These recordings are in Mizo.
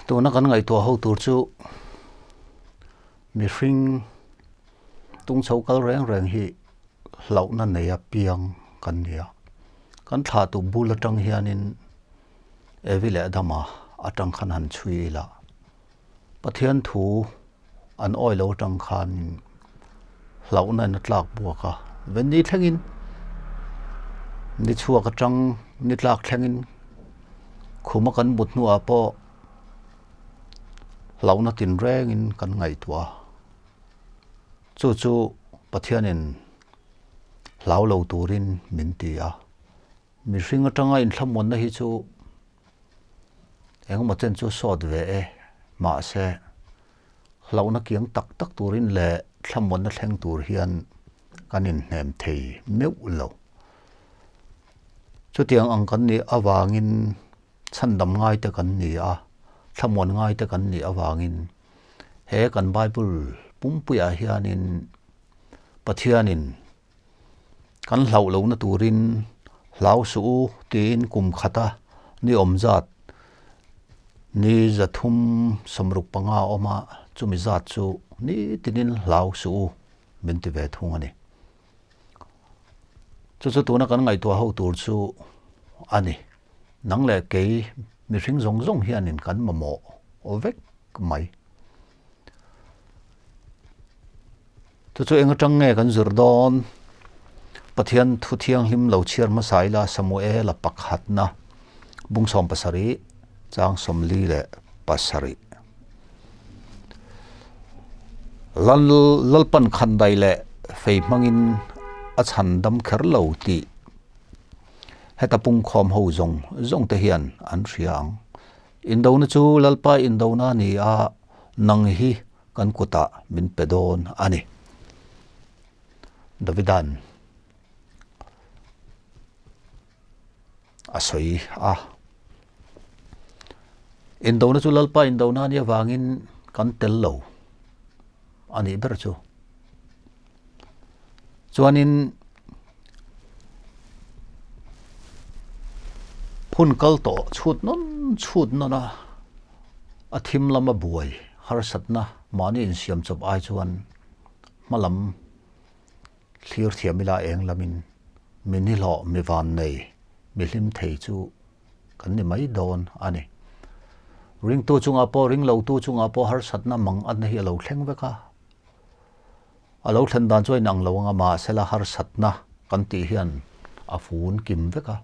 Tuna kan ngaihtuah ho tur chu mihring tung chho kal reng reng hi hlauhna nei a piang kan ni a. Kan thlah tu bul atang hianin Evi leh Adama atang khan han chhui ila Pathian thu an awi lo atang khanin hlauhna in a tlak buak a, venni thlengin ni chhuak atang ni tlak thlengin khuma kan mut hnuah pawh hlauhna tinrengin kan ngaihtuah a, chu chu Pathianin hlau lo turin min ti a, mihring atanga inthlamuanna hi chu engemaw chen chu sawt ve e mahse hlauhna kiang tak tak turin leh thlamuanna thleng tur hian kan inhnem thei meuh lo. Chutiang ang kan nih avangin chhandam ngai te kan ni a, thlamuan ngai te kan nih avangin he kan Bible pumpuiah hianin Pathianin Kan hlauh lohna turin hlau suh u tiin kum khata ni awm zat ni 365 a awm a, chumi zat chu nitinin hlau suh u min ti ve thung a ni. Chu chu tuna kan ngaihtuah ho tur chu a ni. Nang leh kei mihring zawng zawng hianin kan mamawh vek mai. Chu chu eng atang nge kan zir dawn? Pathian thu thianghlim lo chhiar hmasa ila Samuela pakhatna bung 70 chang 47. Lal Lalpan khandai leh fei hmangin a chhan dam kher lo tih heta pungkhawm ho zawng zawng te hian an hria ang. Indona chu Lalpa indona a ni a, nang hi kan kutah min pe dawn a ni. Davidan a sawi a. Indona chu Lalpa indona a nih avangin kan tel lo a nih ber chu. Chuanin hun kal tawh chhut nawn chhut nawn a, a thim lama buai harsatna mahni insiam chawp ai chuan hma lam thlir thiam ila eng lamin mi nihlawh mi van nei mi hlim thei chu kan ni mai dawn a ni. Ringtu chungah pawh ringlotu chungah pawh harsatna mang atna hi a lo thleng vek a. A lo thlen dan chu a inang lo ang a, mahsela harsatna kan tih hian a fun kim vek a.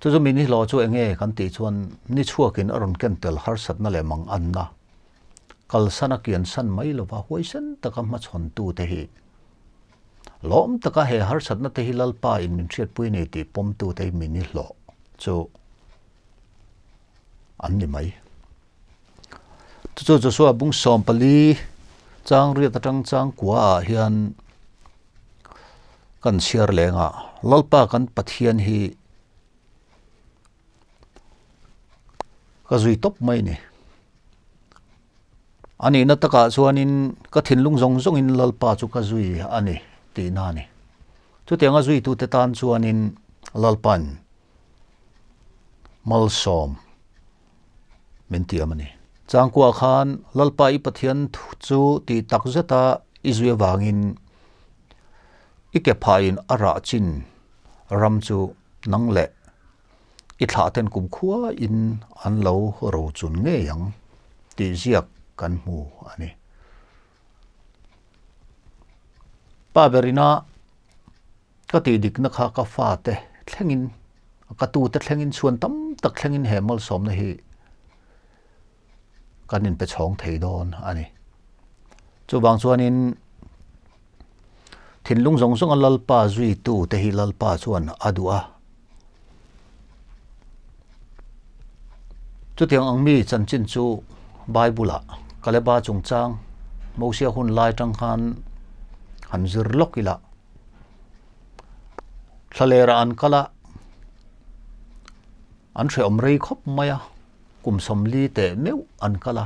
Chu chu mi nihlawh chu eng nge kan tih chuan ni chhuakin a rawn ken tel harsatna leh mang anna kalsan a kiansan mai lova huaisen taka hmachhawntu te hi lawm taka he harsatna te hi Lalpa in min hriatpui nei tih pawmtu te hi mi nihlawh chu an ni mai. Chu chu Joshua bung 14 chang riat atang chang kua ah hian kan chhiar leng a, Lalpa kan Pathian hi ka zui tawp mai ni. A nihna takah chuanin ka thinlung zawng zawngin Lalpa chu ka zui a ni tihna a ni. Chutianga zuitute tan chuanin Lalpa'n malsawm min tiam a ni. Changkua khan Lalpa i Pathian chu tih tak zeta i zui avangin i ke phaiin a rah chin ram chu nang leh i thlah ten kumkhua in an lo ro chun ngei ang tih ziak kan hmu a ni. Pa berina Ka tih dikna kha ka fate thlengin, ka tute thlengin chhuan tam tak thlengin he malsawmna hi kan inpe chhawng thei dawn a ni. Chuvang chuanin thinlung zawng zawnga Lalpa zuitu te hi Lalpa chuan a duh a. Chutiang ang mi chanchin chu Bible-ah Kaleba chungchang Mosia hun lai tang khan han zir lawk ila. Thlalera an kal a, an hrehawm rei khawp mai a, kum 40 teh meuh an kal a,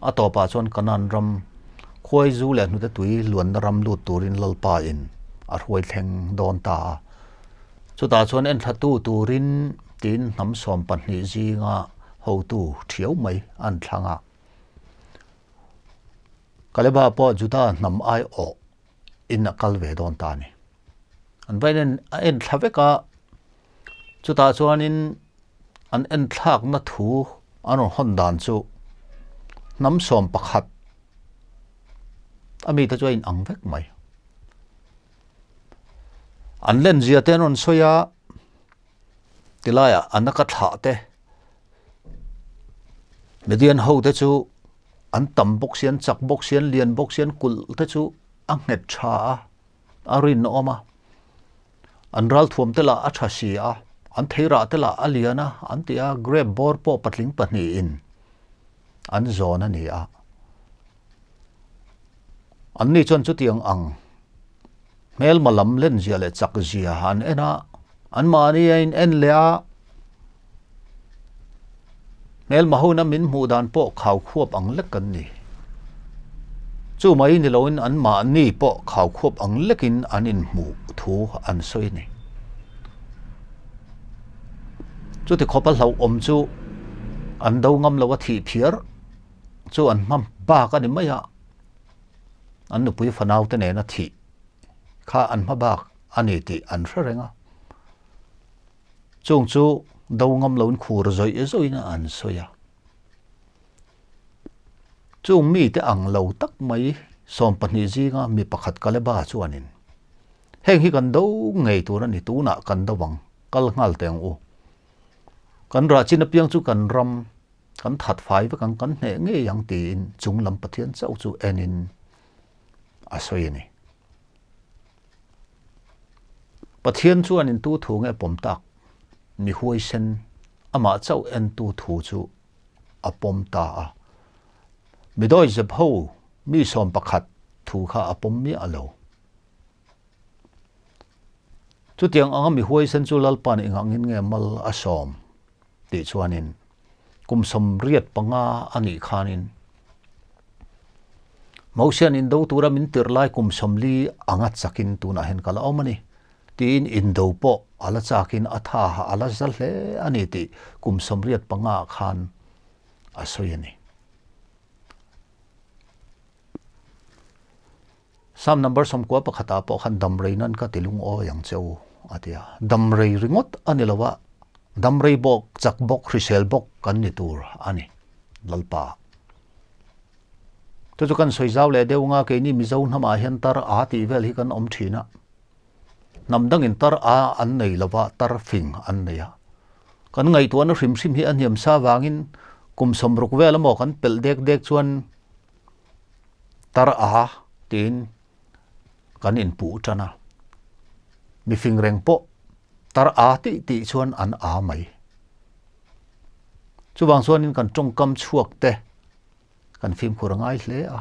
a tawpah chuan Kanan ram khuai zu leh hnute tui luanna ram lut turin Lalpa in a hruai thleng dawn ta a. Chutah chuan enthlatu turin tiin hnam 12 zinga. hotu ṭhiau mai an thlang a. Kaleba pawh Juda hnam aiawh in a kal ve dawn ta a ni. An va en a en thla vek a, chutah chuanin an en thlakna thu an rawn hawn dan chu hnam 11 a mite chu a inang vek mai. An lenzia te an rawn sawi a, tilaiah an aka thlah te Midian ho te chu an tam bawk si, an chak bawk si, an lian bawk si, an kulh te chu a nghet tha a, a rinawm a. An ralthuam te lah a tha si a, an theirah te lah a lian a, an ti a, grape bawr pawh patling pahnihin an zawn a ni a. Anni chuan chutiang ang hmelma lam lenzia leh chakzia an en a, anmahni a in en leh a, hmelma hona min hmuh dan pawh khaukhuap ang lek an ni. Chu mai ni loin anmahni pawh khaukhuap ang lekin an inhmuh thu an sawi a ni. Chuti khawpa hlauhawm chu an do ngam lo a thih phiar chu an hma bak a ni mai a. An nupui fanau te nena thih kha an hma bak a ni tih an hre reng a. Chung chu do ngam loin khur zawih zawih in an sawi a. Chung mite ang lo tak mai 12 zinga mi pakhat Kaleba chuanin, Heng hi kan do ngei tur a ni, tunah kan do ang, kal nghal teh ang u. Kan rah chin apiang chu kan ram Kan that fai vek ang, kan hneh ngei ang tiin chung lam Pathian chauh chu enin a sawi a ni. Pathian chuan in tu thu nge pawm tak? Mi huaisen amah chauh entu thu chu a pawm ta a. Mi dawizep ho mi 11 thu kha a pawm miah lo. Chutiang anga mi huaisen chu Lalpa'n engangin nge mal a sawm? Tih chuanin kum 85 a nih khanin Mosian indo tura min tirh lai kum 40 anga chakin tunah hian ka la awm a ni tiin indo pawh a la chakin a tha a la za hle a ni tih kum 85 khan a sawi a ni. Psalm number 91 ah pawh khan damrei nan ka ti lungawi ang che u a ti a. Damrei ringawt a ni lo a, damrei bawk, chak bawk, hrisel bawk kan ni tur a ni Lalpa. Chu chu kan sawi zau leh deuh nga keini Mizo hnamah hian tar a tih vel hi kan awm thin a. Hnam dangin tar a an nei lo va, tar fing an nei a. Kan ngaihtuahna hrim hrim hi a hniam sa vangin kum 60 vel emaw kan pelh dek dek chuan Tar a tiin kan inpuh tan a, mifing reng pawh tar a tih tih chuan an a mai. Chuvang chuanin kan tawngkam chhuak te kan fimkhur a ngai hle a,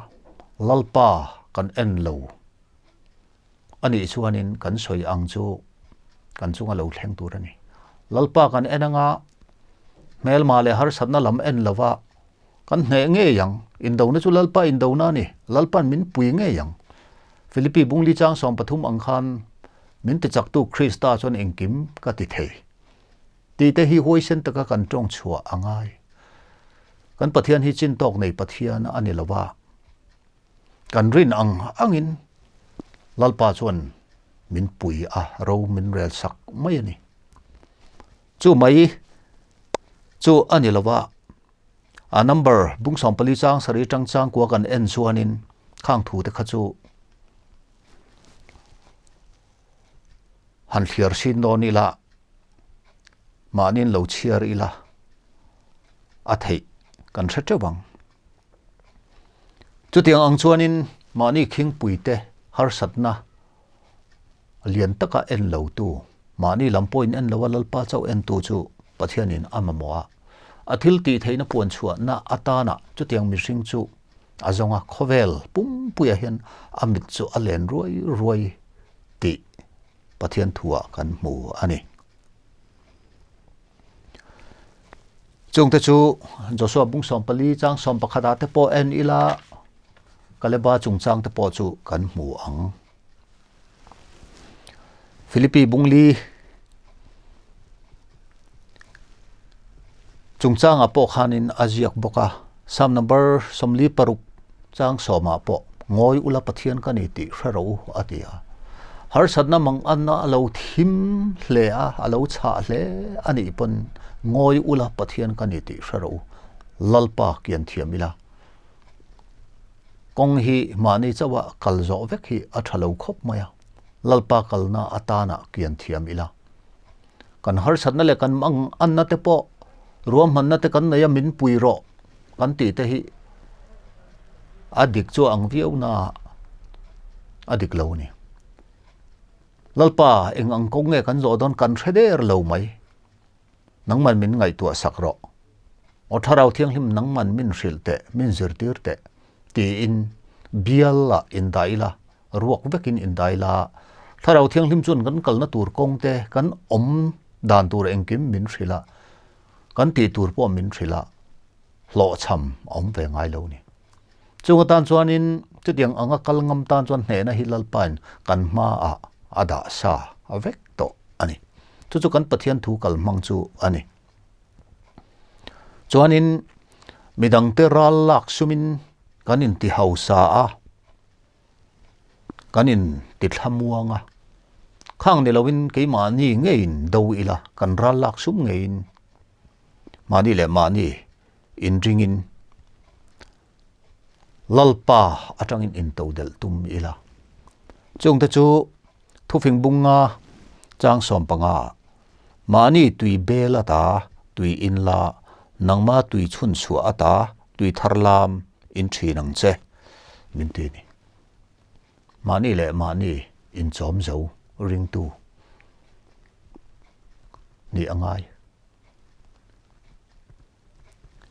Lalpa kan en lo a nih chuanin kan sawi ang chu kan chunga lo thleng tur a ni. Lalpa kan en anga hmelma leh harsatna lam en lova Kan hneh ngei ang. Indona chu Lalpa indona a ni. Lalpa'n min pui ngei ang. Philippi bungli chang 13 ang khan min tichaktu Krista chuan engkim ka ti thei. Tih te hi huaisen taka kan tawng chhuah a ngai. Kan Pathian hi chin tawk nei Pathian a ni lo va. Kan rin ang angin Lalpa chuan min pui a, ro min rel sak mai a ni. Chu mai chu a ni lo va. A number bung 14 chang sarih tang chang kua kan en chuanin khang thu te kha chu han thliar sin dawn ila mahnin lo chhiar ila a theih kan hre teuh ang. Chutiang ang chuanin mahni khingpui te harsatna lian taka en lo tu, mahni lam pawhin en lo a Lalpa chauh en tu chu Pathianin a mamawh a. A thil tih theihna puan chhuahna atana chutiang mihring chu a zawng a, khawvel pumpuiah hian a mit chu a len ruai ruai tih Pathian thuah kan hmu a ni. Chungte chu Joshua bung 14 chang 11 ah te pawh en ila Kaleba chungchang te pawh chu kan hmu ang. Philippi bungli. Chungchangah pawh khanin a ziak bawk a, Psalm number 46 chang sawmah pawh, Ngawi ula Pathian ka ni tih hre rawh u, a ti a. Harsatna manganna a lo thim hle a, a lo chhah hle a nih pawn, Ngawi ula Pathian ka ni tih hre rawh u, Lalpa kian thiam ila. Kawng hi mahni chauha kal zawh vek hi a tha lo khawp mai a, Lalpa kalna atana kian thiam ila. Kan harsatna leh kan manganna te pawh ruahmanna te kan nei a min pui rawh kan tih te hi a dik chu ang viau na a dik lo a ni. Lalpa eng ang kawng nge kan zawh dawn kan hre der lo mai. Nangman min ngaihtuah sak rawh. Aw Thlarau Thianghlim nangman min hrilh teh, min zirtir teh tiin bial ah indah ila, ruak vekin indah ila, Thlarau Thianghlim chuan kan kalna tur kawng te, kan awm dan tur engkim min hrilh a, kan tih tur pawh min hrilh a, hlawhchham a awm ve ngai lo a ni. Chung atan chuanin chutiang anga kal ngam tan chuan hnehna hi Lalpain kan hmaah a dah sa vek tawh a ni. Chu chu kan Pathian thu kal hmang chu a ni. Chuanin midangte ral lak sumin kan inti hausa a, kan inti thlamuang a. Khang ni loin keimahni ngeiin do ila, kan ral lak sum ngeiin mahni leh mahni inringin Lalpa atangin intodelh tum ila. Chungte chu thufing bunga chang 15 mahni tui bel ata tui in la, nangma tui chhun chhuah ata tui thar lam in thin ang che min ti ni. Mahni leh mahni inchawm zo ringtu nih a ngai.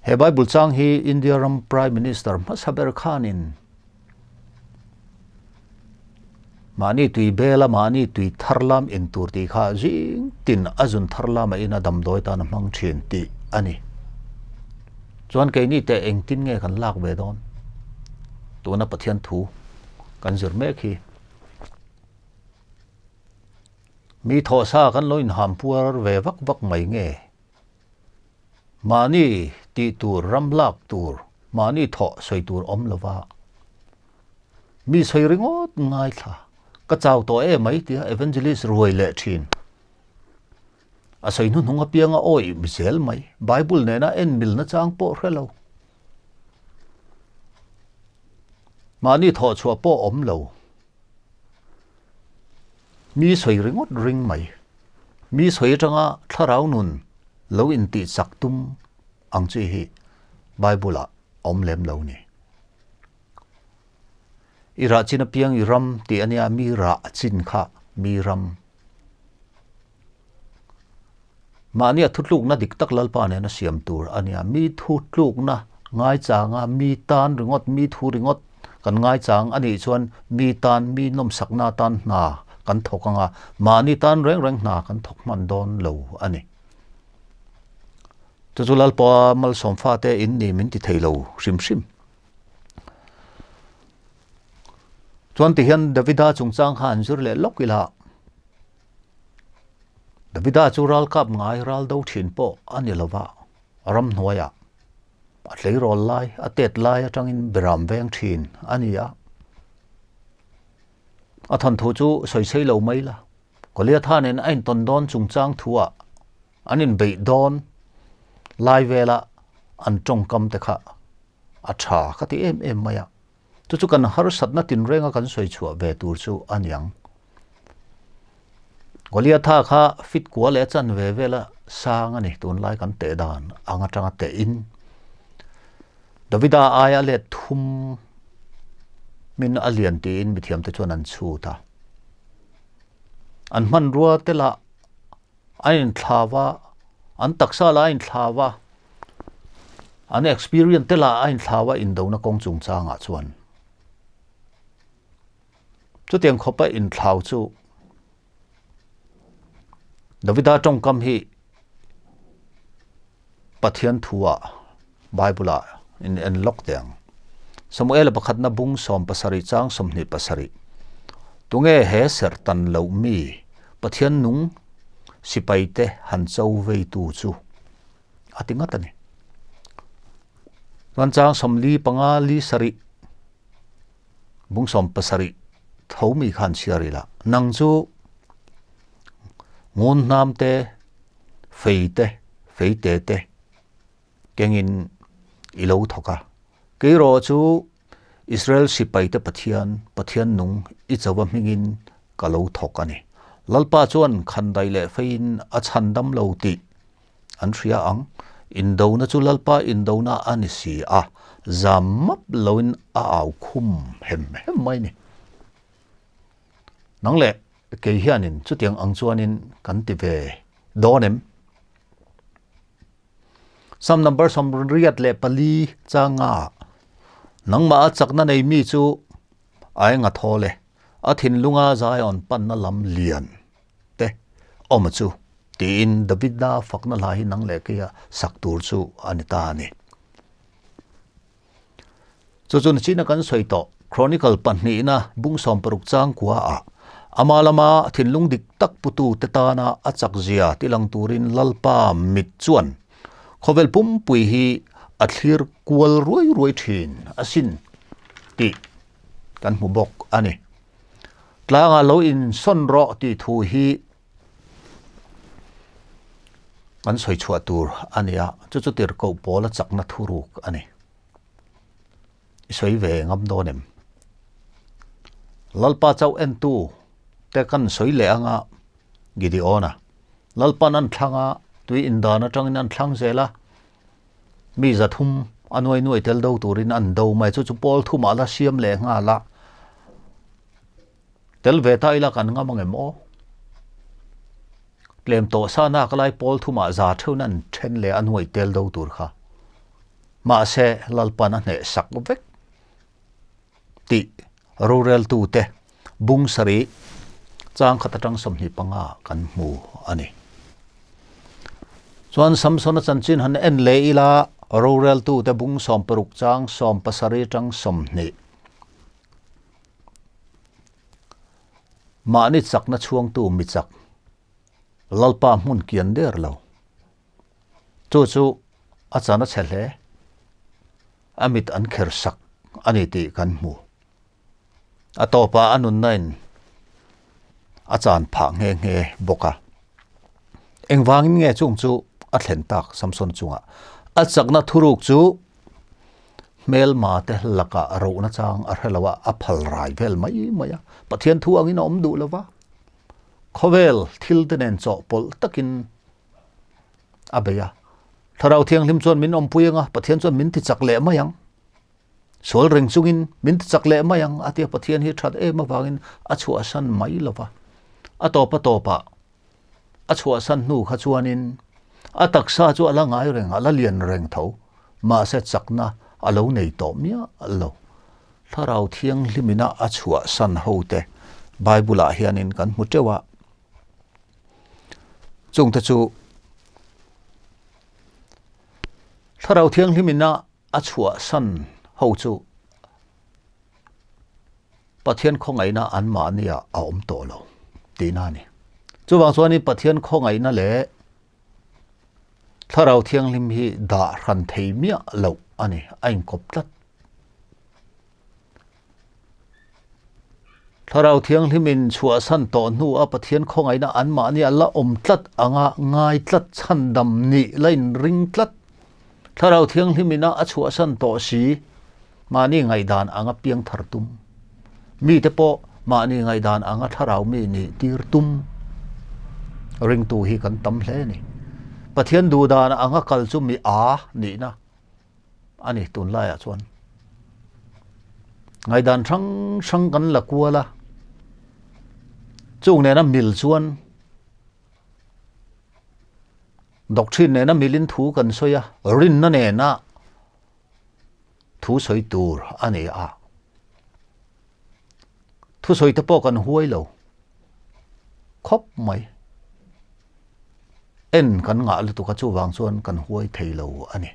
He Bible chang hi India ram Prime Minister hmasa ber khanin mahni tui bela mahni tui thar lam in tur tih kha zing tin a zun thar lama ina damdawi tan a hmang thin tih a ni. Chuan keini te engtin nge kan lak ve dawn? Tuna Pathian thu kan zir mek hi. Mi thawhsa kan lo inham puar ve vak vak mai nge? Mahni tih tur, ram lak tur, mahni thawh sawi tur awm lo va. Mi sawi ringawt ngaithla, ka chau tawh e mai tia evangelist ruai leh thin. A sawi hnuhnung apianga awih zel mai, Bible nena en milna chang pawh hre lo. Mahni thawh chhuah pawh awm lo. Mi sawi ringawt ring mai. Mi sawi atanga thlarau nun lo intih chak tum ang chi hi Bible ah a awm lem lo ni. I rah chin apiang i ram tih a nia, mi rah chin kha mi ram. Mahnia thutlukna dik tak Lalpa nena siam tur a nia. Mi thutlukna ngaichanga mi tan ringawt, mi thu ringawt kan ngaichang a nih chuan mi tan, mi nawmsakna tan hna kan thawk ang a, mahni tan reng reng hna kan thawk hman dawn lo a ni. Chu chu Lalpa malsawm fate in ni min ti thei lo hrim hrim. Chuan tihian Davida chungchang kha an zir leh lawk ila. Davida chu ralkap ngai ral do thin pawh a ni lova, ramhnuaiah a tleirawl lai, a tet lai atangin beram veng thin a ni a. A thawnthu chu sawisei lo mai la, Goliatha nen a intawn dawn chungchang thuah an inbeih dawn lai vela an tawngkam te kha a tha ka ti em em mai a. Chu chu kan harsatna tinrenga kan sawi chhuah ve tur chu a niang. Goliatha kha fit kua leh a chan ve vela sang a ni, tunlai kan teh dan ang atanga teh in. Davida aia let thum min a lian tiin mithiamte chuan an chhut a. An hmanrua te lah a inthlau a, an taksa lah a inthlau a, an experience te lah a inthlau a indona kawng chungchangah chuan. Chutiang khawpa inthlau chu Davida tawngkam hi Pathian thu-ah Bible-ah in en lawk teh ang. Samuela pakhatna bung 17 chang 27. Tunge he serh tan loh mi Pathian nung sipaite han cho veitu chu a ti ngat a ni. Chuan chang 45 li sarih bung 70 tho mi khan chhiar ila. Nang chu ngun hnam te, fei te, fei te te kengin i lo thawk a. Keiraw chu Israel sipaite Pathian, Pathian nung i chauva hmingin ka lo thawk a ni. Lalpa chuan khandai leh feiin a chhandam lo tih an hria ang. Indona chu Lalpa indona a ni si a, zam map loin a au khum hem hem mai ni. Nang leh kei hianin chutiang ang chuanin kan ti ve dawn em? Sam number 84 changa nangmah a chakna nei mi chu a enga thawl e, a thinlunga Zion panna lam lian te awm chu tiin Davida fakna hla hi nang leh keia sak tur chu a ni ta a ni. Chu chu nichina kan sawi tawh Chronicle pahnihna bung 60 chang kua ah ama lama thinlung dik tak putu te tana a chak zia tilang turin Lalpa mit chuan khawvel pumpui hi a thlir kual ruai ruai thin asin tih kan hmu bawk a ni. Tlangah lo insawn rawh tih thu hi kan sawi chhuah tur a ni a, chu chu tirhkoh pawl a chakna thuruk a ni. I sawi ve ngam dawn em? Lalpa chauh entu te kan sawi leh anga Gideon-a Lalpa'n an thlang a, tui indan atangin an thlang zel a, mi 300 a nuai nuai tel do turin an do mai chu chu pawl thumah la siam leh nghal a. Tel ve ta ila kan ngam angem aw? Tlem tawh sa nak lai pawl thumah za theuhin an then leh a nuai tel do tur kha. Mahse, Lalpan a hneh sak vek tih roreltute bung sarih chang khat atang 25 kan hmu a ni. Chuan Samsona chanchin han en leh ila roreltute bung 60 chang 17 atang 20. Mahni chakna chhuangtu mi chak Lalpa hmun kian der lo. Chu chu a chan a chhe hle. A mit an kher sak a ni tih kan hmu. A tawpah a nunna in a chan phah nghe nghe bawk a. Engvangin nge chung chu a thlen tak Samson chungah? A chakna thuruk chu Hmelma te lakah rohna chang a hre lo a, a phal rai vel mai mai a. Pathian thu angin a awm duh lo va, khawvel thil te nen chawhpawlh takin a bei a. Thlarau Thianghlim chuan min awmpui ang a, Pathian chuan min tichak leh mai ang. Sual reng chungin min tichak leh mai ang a tia Pathian hi that em avangin a chhuahsan mai lo va. A tawp a tawpah A chhuahsan hnu kha chuanin a taksa chu a la ngai reng, a la lian reng tho, mahse chakna a lo nei tawh miah lo. Thlarau Thianghlimina a chhuahsan hote Bible-ah hianin kan hmu teuh a, chungte chu Thlarau Thianghlimina a chhuahsan ho chu Pathian khawngaihna anmahniah a awm tawh lo tihna a ni. Chuvang chuanin Pathian khawngaihna leh Thlarau Thianghlim hi dah hran thei miah loh a ni, a inkawp tlat. Thlarau Thianghlimin chhuahsan tawh hnua Pathian khawngaihna anmahniah la awm tlat anga ngai tlat chhandam nih la inring tlat. Thlarau Thianghlimina a chhuahsan tawh si mahni ngaihdan anga piang thar tum. Mite pawh mahni ngaihdan anga thlarau mi nih tir tum ringtu hi kan tam hle a ni. Pathian duhdan anga kal chu mi a nihna. a ni tunlaiah chuan ngaihdan hrang hrang kan la kual a, chung nena mil chuan doctrine nena milin thu kan sawi a, rinna nena thu sawi tur a ni a, thusawi te pawh kan huai lo khawp mai. En kan ngah lutuk a chuvang chuan kan huai thei lo a ni.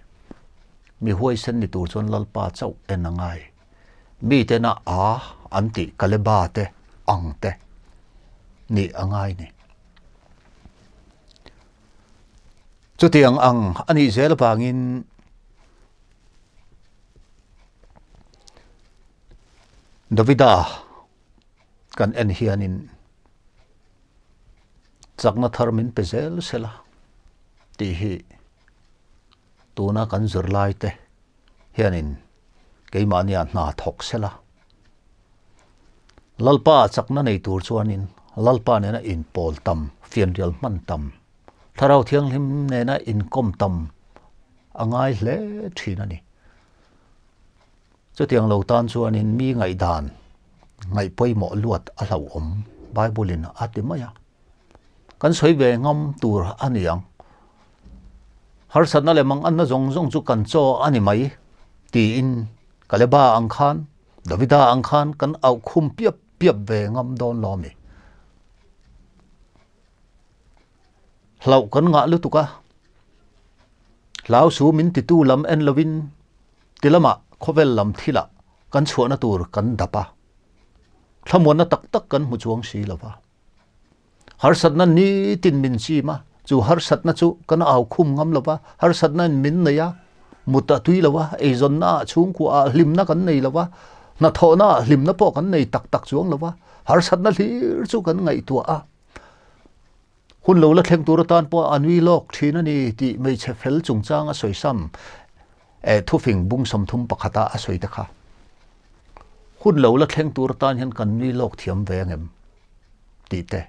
Mi huaisen ni tur chuan Lalpa chauh en a ngai. Mitena a an tih Kaleba te ang te nih a ngai ni. Chutiang ang a nih zel vangin. Davida kan en hianin chakna thar min pe zel sela tih hi tuna kan zirlai te hianin keimahnia hna thawk sela. Lalpa chakna nei tur chuanin Lalpa nena inpawl tam, fianrial hman tam, Thlarau Thianghlim nena inkawm tam a ngai hle thin a ni. Chutiang lo tan chuanin mi ngaihdan ngaih pawimawh luat a hlauhawm Bible-in a ti mai a. Kan sawi ve ngam tur a ni ang. Harsatna leh manganna zawng zawng chu kan chaw a ni mai tiin Kaleba ang khan, Davida ang khan kan auhkhum piap piap ve ngam dawn lo a mi. Hlauh kan ngah lutuk a, hlau su min titu lam en lovin ti lamah khawvel lam thilah kan chhuahna tur kan dap a, thlamuanna tak tak kan hmu chuang si lo va. Harsatna nitin min chim a, chu harsatna chu kan au khum ngam lo va, harsatna in min nei a, mut a tui lo va, eizawnna ah chhungkua ah hlimna kan nei lo va, hnathawhna ah hlimna pawh kan nei tak tak chuang lo va, harsatna hlir chu kan ngaihtuah a. Hun lo la thleng tur atan pawh a nui lawk thin a ni tih hmeichhe fel chungchang a sawi sam eh thufing bung 30 pakhata a sawi te kha. Hun lo la thleng tur atan hian kan nui lawk thiam ve angem tih te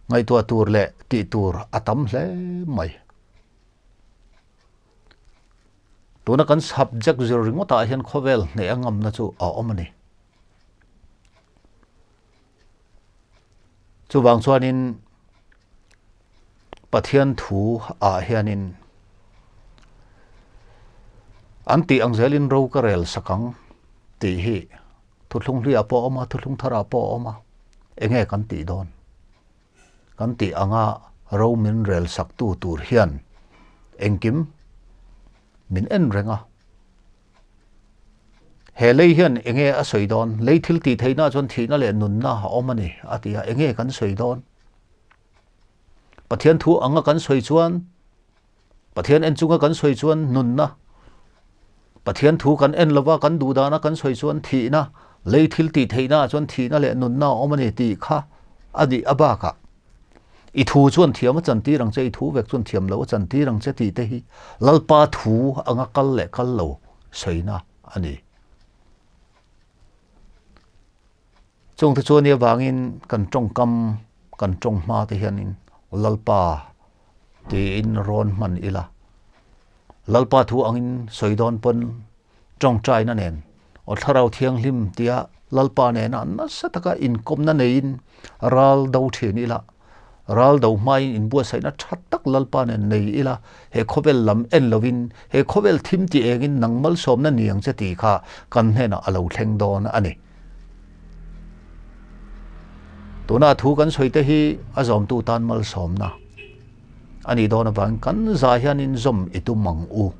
ngaihtuah tur leh tih tur a tam hle mai. Tuna kan subject zir ringawtah hian khawvel hneh a ngamna chu a awm a ni. Chuvang chuanin Pathian thu ah hianin an tih ang zelin ro ka rel sak ang tih hi thuthlung hluiah pawh a awm a, thuthlung tharah pawh a awm a, enge kan tih dawn? Kan tih anga ro min rel saktu tur hian engkim min en reng a. He lei hian enge a sawi dawn? Lei thil tih theihna chuan thihna leh nunna a awm a ni, a ti a. Enge kan sawi dawn? Pathian thu anga kan sawi chuan, Pathian en chunga kan sawi chuan nunna, Pathian thu kan en lova kan duh dana kan sawi chuan thihna, lei thil tih theihna chuan thihna leh nunna a awm a ni tih kha a nih a bakah I thu chuan thiam a chantir ang che, i thu vek chuan thiam lo a chantir ang che tih te hi Lalpa thu anga kal leh kal lo sawina a ni. Chungte chuan i avangin kan tawngkam, kan tawng hma te hianin Lalpa tiin rawn hman ila. Lalpa thu angin sawi dawn pawn Tawngtaina nen aw Thlarau Thianghlim tia Lalpa nena nasa taka inkawmna neiin ral do thin ila, ral do hmain inbuatsaihna tha tak Lalpa nen nei ila, he khawvel lam en lovin, he khawvel thim ti engin nang malsawmna ni ang che tih kha kan hnenah a lo thleng dawn a ni. Tuna thu kan sawi te hi a zawmtu tan malsawmna a nih dawn avangin kan za hianin zawm i tum ang u.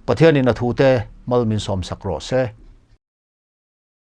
Pathianin a thute mal min sawmsak rawh se.